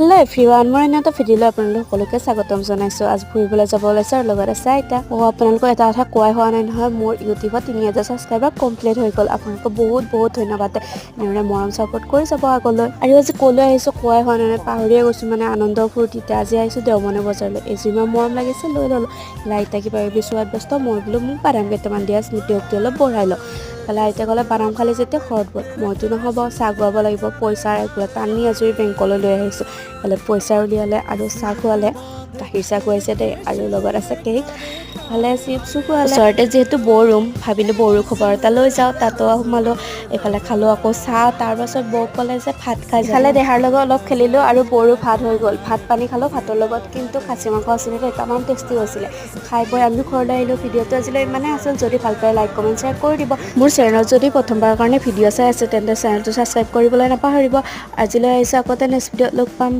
Hello' everyone, মই এনে এটা ভিডিঅ'লৈ আপোনালোক সকলোকে স্বাগতম জনাইছোঁ। আজি ফুৰিবলৈ যাব ওলাইছোঁ আৰু লগত আছে আইতা। অঁ, আপোনালোকৰ এটা কথা কোৱাই হোৱা নাই নহয়, মোৰ ইউটিউবত 3000 ছাবস্ক্ৰাইবাৰ কমপ্লিট হৈ গ'ল। আপোনালোকক বহুত বহুত ধন্যবাদ। এনেদৰে মৰম ছাপোৰ্ট কৰি যাব আগলৈ। আৰু আজি ক'লৈ আহিছোঁ কোৱাই হোৱা নাই, পাহৰিয়ে গৈছোঁ, মানে আনন্দ ফূৰ্তিতে। আজি আহিছোঁ দেওমণি বজাৰলৈ। এইযোৰ ইমান মৰম লাগিছে, লৈ ল'লোঁ। আইতা কিবা কিবি চোৱাত ব্যস্ত। মই বোলো মোক বাদাম কেইটামান দিয়া, স্মৃতিশক্তি অলপ বঢ়াই লওঁ। ইফালে আইতাই ক'লে, বাদাম খালি যেতিয়া ঘৰত বল। মইতো নহ'ব, চাহ খুৱাব লাগিব। পইচা এইফালে টানি আজুৰি বেংকলৈ লৈ আহিছোঁ। ইফালে পইচা উলিয়ালে আৰু চাহ খুৱালে, গাখীৰ চাহ খুৱাইছে দেই। আৰু লগত আছে কেক, ইফালে চিপছো খুৱালে। ওচৰতে যিহেতু বৌ ৰুম, ভাবিলোঁ বৌৰো খবৰ এটা লৈ যাওঁ, তাতো সোমালোঁ। এইফালে খালোঁ আকৌ চাহ। তাৰপাছত বৌক ক'লে যে ভাত খাই। ইফালে দেহাৰ লগত অলপ খেলিলোঁ আৰু বৌৰো ভাত হৈ গ'ল। ভাত পানী খালোঁ। ভাতৰ লগত কিন্তু খাচী মাংস আছিলে দেই, তামাম টেষ্টি হৈছিলে। খাই বৈ আমি ঘৰলৈ আহিলোঁ। ভিডিঅ'টো আজিলৈ ইমানেই আছিল। যদি ভাল পায়, লাইক, কমেণ্ট, শ্বেয়াৰ কৰি দিব। মোৰ চেনেলত যদি প্ৰথমবাৰৰ কাৰণে ভিডিঅ' চাই আছে, তেন্তে চেনেলটো ছাবস্ক্ৰাইব কৰিবলৈ নাপাহৰিব। আজিলৈ আহিছোঁ, আকৌ নেক্সট ভিডিঅ'ত লগ পাম।